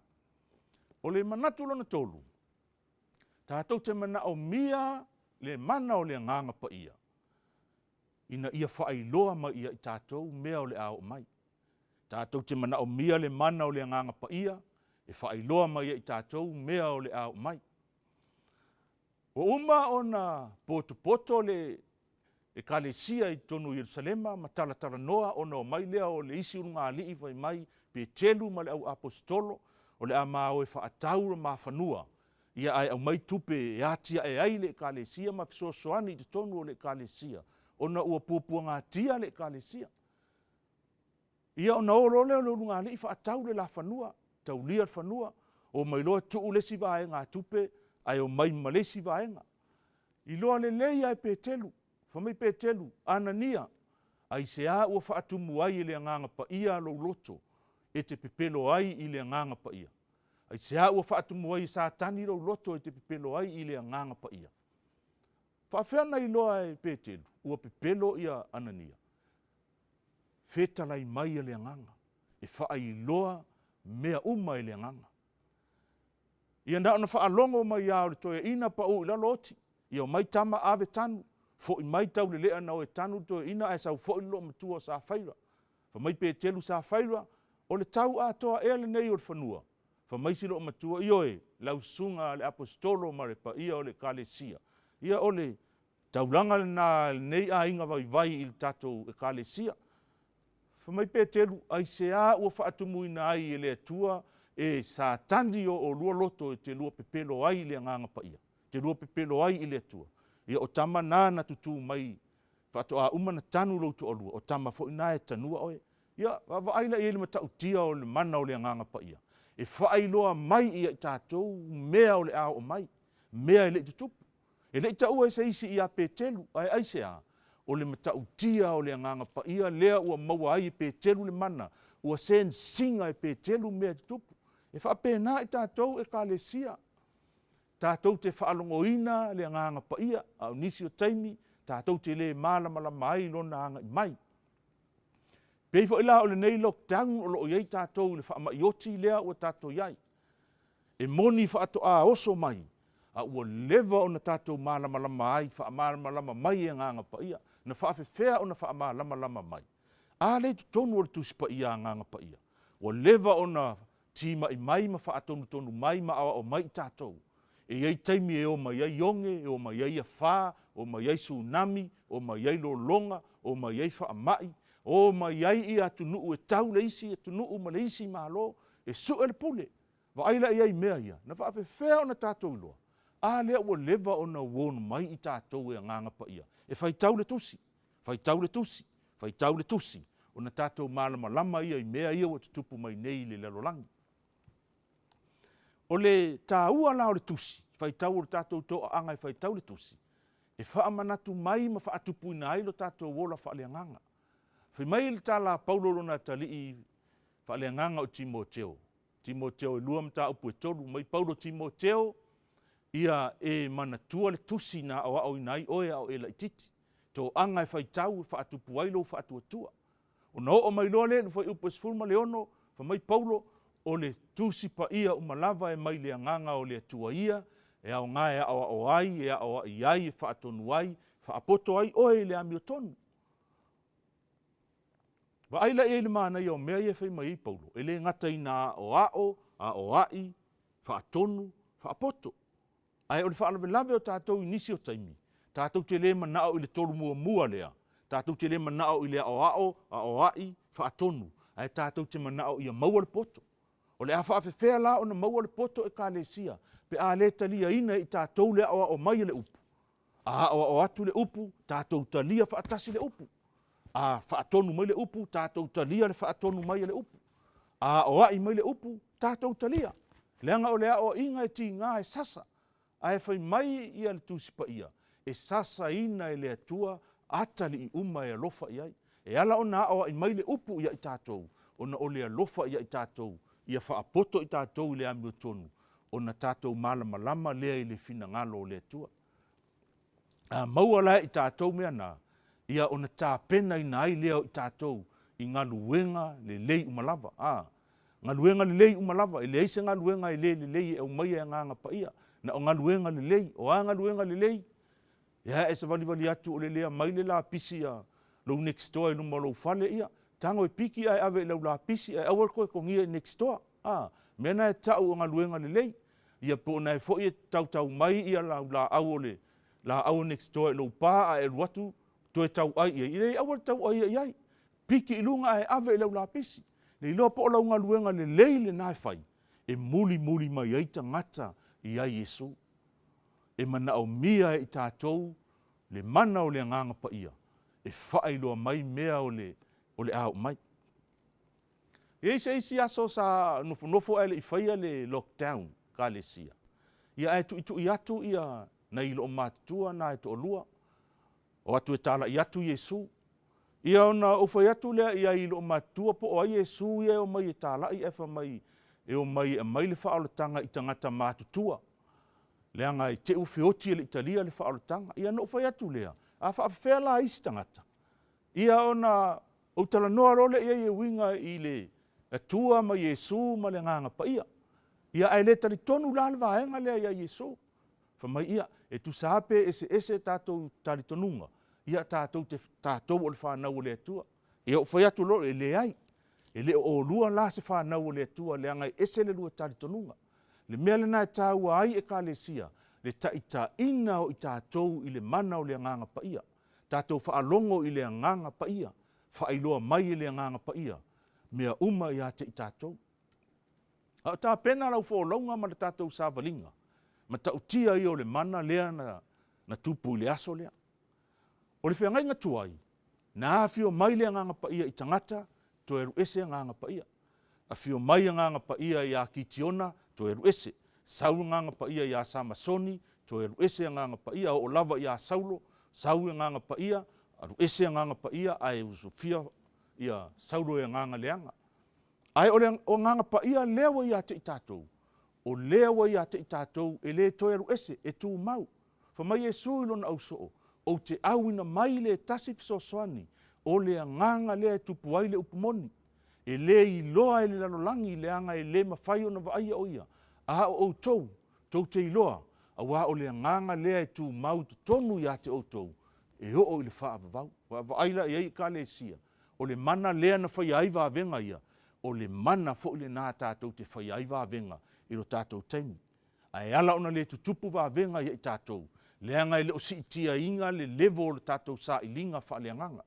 O le manatu lona tolu, tatou te manaomia le mana o le Agaga Paia ina ia faailoa mai ia i tatou mea o le a oo mai. Tatou te manaomia le mana o le Agaga Paia e faailoa mai ia i tatou mea o le a oo mai. Ua uma ona potopoto le Ekalesia i totonu o Ierusalema ma talatalanoa ona omai lea o le isi ulugalii fai mai Petelu ma le au aposetolo o le a ma o e faatau lo ma fanua ia ae aumai tupe e atiae ai le Ekalesia ma fesoasoani i totonu o le Ekalesia ona ua puapuagatia le Ekalesia. Ia ona o loa lea o le ulugalii faatau le la fanua, taulia le fanua, omai loa tuu le isi vaegatupe ae omai ma le isi vaega. Iloa lelei lava e Petelu, fai mai Petelu, Anania, aisea ua faatumu ai e le Agaga Paia lou loto e te pepelo ai i le Agaga Paia? Aisea ua faatumu ai e Satani lou loto e te pepelo ai i le Agaga Paia? Faafefea ona iloa e Petelu ua pepelo ia Anania? Fetalai mai a le Agaga, e faailoa mea uma e le Agaga. Ia na ona faalogo mai lava o le toeaina pau i lalo oti, ia omai tama ave tanu, foi mai taulelea na o e tanu le toeaina ae sau foi le loomatua o Safaira. Fai mai Petelu, Safaira, o le tau atoa ea lenei o le fanua? Fai mai si loomatua, Ioe, lau susuga le Aposetolo ma le paia o le Ekalesia, ia o le Taulaga lena a lenei aiga vaivai i le tatou Ekalesia. Fai mai Petelu, Aisea ua faatumuina ai e le Atua e Satani o olua loto e te lua pepelo ai i le Agaga Paia, te lua pepelo ai i le Atua? Ia o tama na na tutū mai faatoa uma na tanu lou toalua, o tama foi na e tanua oe. Ia, vaavaai la i ai i le matautia o le mana o le Agaga Paia, e faailoa mai ia i tatou mea o le a oo mai, mea e le i tutupu. E le i taua e se isi ia Petelu, ae aisea? O le matautia o le Agaga Paia lea ua maua ai e Petelu le mana, ua sense ina e Petelu mea e tutupu. E faapena i tatou Ekalesia. Tatou te faalogoina le Agaga Paia, a o nisi o taimi tatou te le malamalama ai i Lona agai mai. Pei foi la o lenei lockdown o lo o i ai tatou i le faamai oti lea ua tatou i ai. E moni faatoa oso mai, a ua leva ona tatou malamalama ai, faamalamalama mai e Agaga Paia. Na faafefea ona faamalamalama mai? A lea i totonu o le Tusi Paia a Agaga Paia, ua leva ona timai mai ma faatonutonu mai ma aoao mai i tatou, e i ai taimi e o mai ai oge, e o mai ai afa, o mai ai tsunami, o mai ai lologa, o mai ai faamai, o mai ai atunuu e tau le isi atunuu ma le isi Malo e sue le pule. Vaai la i ai i mea ia, na faafefea ona tatou iloa? A lea ua leva ona warn mai i tatou e Agaga Paia, e faitau le Tusi, faitau le Tusi, faitau le Tusi, ona tatou malamalama ia i mea ia ua tutupu mai nei i le lalolagi. O le taua la o le Tusi, faitau o le tatou toaaga e faitau le Tusi, e faamanatu mai ma faatupuina ai lo tatou ola faaleagaga. Fai mai le tala a Paulo lona atalii faaleagaga o Timoteo, Timoteo e 2 mataupu e 3, mai Paulo Timoteo, ia e manatua le tusi na aoaoina ai oe a o e laitiiti, toaga e faitau e faatupu ai lou faatuatua. Ona oo mai loa lea i le fuaiupu e 16, fai mai Paulo, o le Tusi Paia uma lava e mai le Agaga o le Atua ia, e aoga e aoao ai, e aoai ai, e faatonu ai, faapoto ai oe i le amiotonu. Vaai la i ai i le manaia o mea ia e fai mai ai Paulo, e le gata ina aoao, aoai, faatonu, faapoto. Ae o le faalavelave o tatou i nisi o taimi, tatou te le manao i le tolu muamua lea, tatou te le manao i le aoao, aoai, faatonu, ae tatou te manao ia maua le poto. O le a faafefea la ona maua le poto Ekalesia pe a le taliaina e i tatou le aoao mai e le upu? A aoao atu le upu, tatou talia faatasi le upu. A faatonu mai le upu, tatou talia le faatonu mai a le upu. A aoai mai le upu, tatou talia. Leaga o le aoaiga e tiga e sasa, ae fai mai ia le Tusi Paia, e sasaina e le Atua atalii uma e alofa i ai. E ala ona aoai mai le upu ia i tatou, ona o le alofa ia i tatou, ia faapoto i tatou i le amiotonu, ona tatou malamalama lea i le finagalo o le Atua. A maua la e i tatou mea na, ia ona tapenaina ai lea o i tatou i galuega lelei uma lava. A, galuega lelei uma lava, e leai se galuega e le lelei e aumaia e Agaga Paia, na o galuega lelei. O a galuega lelei? E a e savalivali atu o le le aumai le lapisi a lou next door i luma o lou fale, ia, tago e piki ae ave i lau lapisi ae aua le toe togia i next door. A, mea na e tau o galuega lelei. Ia po o na foi e tautau mai ia lau laau o le laau o next door i lou pa ae alu atu toe tauai i ai, e leai aua le tauaia i ai. Piki i luga ae ave i lau lapisi. Le iloa po o lau galuega lelei lena e fai, e mulimuli mai ai tagata i ai Iesu. E manaomia e i tatou le mana o le Agaga Paia e faailoa mai mea o le o le a oo mai. E i ai se isi aso sa nofonofo ae le i faia le lockdown Ekalesia, ia ae tuitui atu ia nai loomatutua na e toalua, o atu e talai atu Iesu. Ia ona ou fai atu lea i ai i loomatutua po o ai Iesu ia e omai e talai ae fai mai e omai e aumai le faaolataga i tagata matutua. Leaga i te i ua feoti e le i talia le faaolataga. Ia ona ou fai atu lea, a faafefea la isi tagata? Ia ona ou talanoa loa lea i ai e uiga i le Atua ma Iesu ma le Agaga Paia. Ia ae le talitonu la le vaega lea ia Iesu. Fai mai ia, e tusa lava pe eseese tatou talitonuga, ia tatou te, tatou o le fanau a le Atua. Ia ou fai atu loa, e leai, e le o olua la se fanau a le Atua leaga e ese le lua talitonuga. Le mea lena e taua ai Ekalesia, le taitaiina o i tatou i le mana o le Agaga Paia. Tatou faalogo i le Agaga Paia, faailoa mai e le Agaga Paia mea uma ia te i tatou. A o tapena lau folauga ma le tatou savaliga, matautia ia o le mana lea na, na tupu i le aso lea. O le feagaiga tuai, na afio mai le Agaga Paia i tagata, toe alu ese Agaga Paia. Afio mai Agaga Paia ia Kitiona, toe alu ese. Sau Agaga Paia ia Samasoni, toe alu ese Agaga Paia, oo lava ia Saulo, sau Agaga Paia, alu ese Agaga Paia, ae usufia ia Saulo e agaga leaga. Ae o le Agaga Paia lea ua ia te i tatou, O lea ua ia te i tatou e lē toe alu ese, e tumau. Fai mai Iesu i lona ausoo, Ou te auina mai le tasi fesoasoani, o le Agaga lea e tupu ai le upu moni. E lē iloa e le lalolagi leaga e lē mafai ona vaaia o ia, a o outou, tou te iloa, auā o le Agaga lea e tumau i totonu ia te outou, e oo i le faavavau. Vaavaai la i ai Ekalesia, o le mana lea na faia ai vavega ia, o le mana foi lena tatou te faia ai vavega i lo tatou taimi. Ae ala ona le tutupu vavega ia i tatou, leaga e le o siitiaina le level o le tatou sailiga faaleagaga.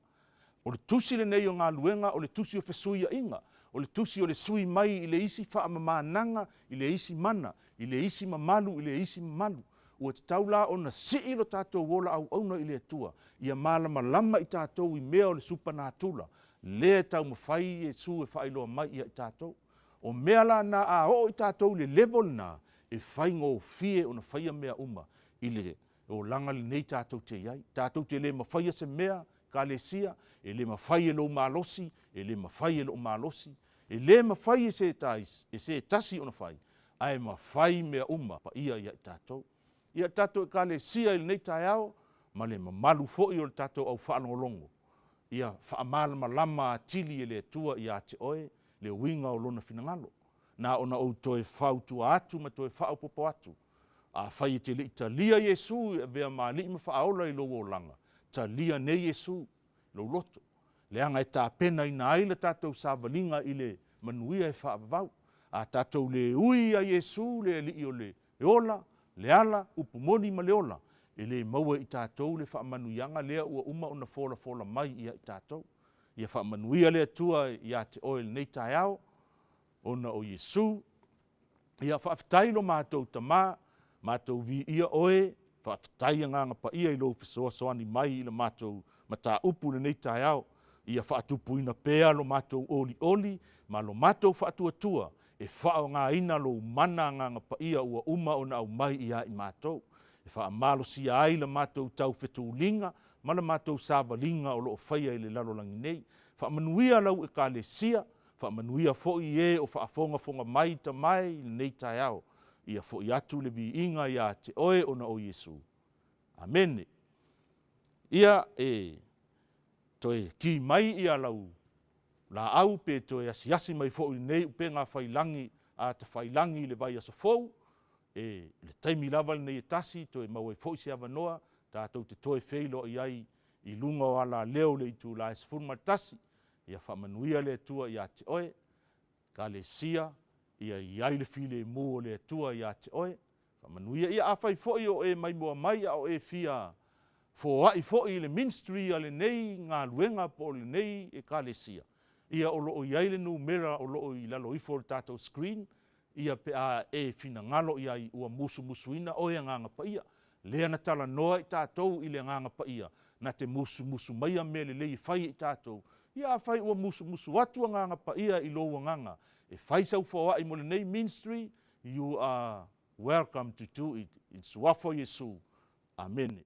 O le tusi lenei o Galuega o le tusi o fesuiaiga, o le tusi o le sui mai i le isi faamamanaga i le isi mana, i le isi mamalu i le isi mamalu. Ua tatau la ona sii lo tatou ola auauna i le Atua, ia malamalama i tatou i mea o le supanatura, lea e taumafai Iesu e faailoa mai ia i tatou. O mea la na a oo i tatou i le level lena, e faigofie ona faia mea uma i le olaga lenei tatou te i ai. Tatou te le mafaia se mea, Ekalesia, e le mafai e lou malosi, e le mafai e lou malosi, e le mafai e se tasi ona fai, ae mafai mea uma paia ia i tatou. Ia le tatou Ekalesia i lenei taeao ma le mamalu foi o le tatou au faalogologo, ia faamalamalama atili e le Atua ia te oe le uiga o Lona finagalo. Na ona ou toe fautua atu ma toe faaopoopo atu, afai e te le i talia Iesu e avea ma Alii ma Faaola i lou olaga, talia nei Iesu i lou loto, leaga e tapenaina ai le tatou savaliga i le manuia e faavavau. A tatou le ui ia Iesu le Alii o le ola, le ala, upu moni ma le ola, e le maua e i tatou le faamanuiaga lea ua uma ona folafola mai ia i tatou. Ia faamanuia le Atua ia te oe i lenei taeao ona o Iesu. Ia faafetai i lo matou Tama, matou viia oe, faafetai Agaga Paia i lou fesoasoani mai i le matou mataupu i lenei taeao. Ia faatupuina pea lo matou olioli ma lo matou faatuatua e faaaogaina lou mana Agaga Paia ua uma ona aumai ia i matou, e faamalosia ai le matou taufetuliga ma le matou savaliga o lo o faia i le lalolagi nei. Faamanuia lau Ekalesia, faamanuia foi e o faafogafoga mai Tama e i lenei taeao, ia foi atu le viiga ia te oe ona o Iesu. Amene. Ia, e toe ki mai lau laau pe toe asiasi mai foi i lenei upega tafailagi i le vaiaso fou, i le taimi lava lenei e tasi e toe maua ai foi se avanoa tatou te toe feiloai ai i luga o alaleo i le itula e 11:00. Ia faamanuia le Atua ia te oe. Ekalesia, ia i ai le filemu o le Atua ia te oe. Faamanuia. Ia afai foi o e maimoa mai a o e fia foai foi i le ministry a lenei galuega po o lenei Ekalesia, ia o lo o i ai le numera o lo o i lalo ifo o le tatou screen, ia pe a e finagalo i ai ua musumusuina oe e Agaga Paia. Lea na talanoa i tatou i le Agaga Paia na te musumusu maia mea lelei e fai e i tatou. Ia afai ua musumusu atu Agaga Paia i lou agaga e fai sau foai mo lenei ministry, you are welcome to do it i le Suafa o Iesu. Amene.